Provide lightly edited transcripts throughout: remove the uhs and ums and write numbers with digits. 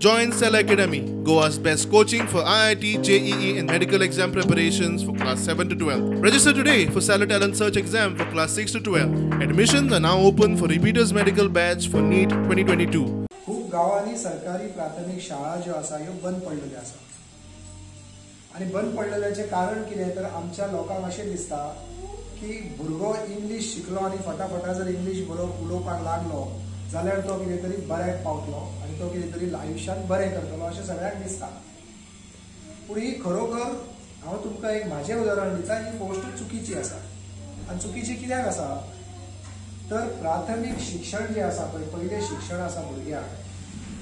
Join Cell Academy, Goa's best coaching for IIT, JEE and medical exam preparations for class 7 to 12. Register today for Cellar Talent Search exam for class 6 to 12. Admissions are now open for repeaters medical batch for NEET 2022. खूब गांवांनी सरकारी प्राथमीक शाळा ज्यो आसा ह्यो बंद पडलेल्यो आसा आनी बंद पडलेल्याचें कारण कितें तर आमच्या लोकांक अशें दिसता की भुरगो इंग्लीश शिकलो आनी फटाफटा जर इंग्लीश उलोवपाक लागलो जाल्यार तो कितें तरी बऱ्याक पावतलो आनी तो कितें तरी आयुश्यांत बरें करतलो अशें सगळ्यांक दिसता. पूण ही खरोखर हांव तुमकां एक म्हाजें उदाहरण दिता, ही गोश्ट चुकीची आसा. आनी चुकीची कित्याक आसा तर प्राथमीक शिक्षण जें आसा पळय, पयलें शिक्षण आसा भुरग्यांक,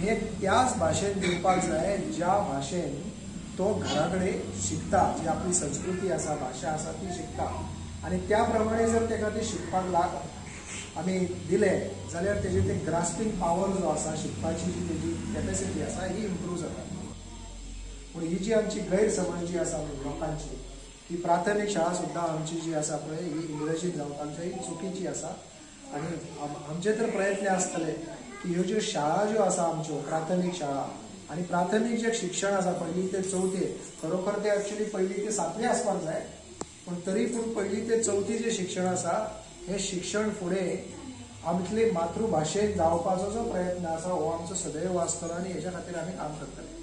हें त्याच भाशेन दिवपाक जाय ज्या भाशेन तो घरा कडेन शिकता, जी आपली संस्कृती आसा, भाशा आसा ती शिकता. आनी त्या प्रमाणे जर ताका ते शिकपाक आमी दिलें जाल्यार तेजी ते ग्रास्पींग पावर जो आसा, शिकपाची जी तेजी कॅपेसिटी आसा ही इम्प्रूव जाता. पूण ही जी आमची गैरसमज जी आसा लोकांची की प्राथमीक शाळा सुद्दां आमची जी आसा पळय ही इंग्रजीन जावपाक जाय, ही चुकीची आसा. आनी आमचे तर प्रयत्न आसतले की ह्यो ज्यो शाळा ज्यो आसा आमच्यो प्राथमीक शाळा आनी प्राथमीक जें शिक्षण आसा पयली ते चवथे, खरोखर ते एक्चुअली पयली ते सातवी आसपाक जाय, पूण तरी पूण पयली ते चवथी जें शिक्षण आसा हें शिक्षण फुडें आमचे मातृभाशेन जावपाचो जो प्रयत्न आसा हो आमचो सदैव आसतलो आनी हेच्या खातीर आमी काम करतले.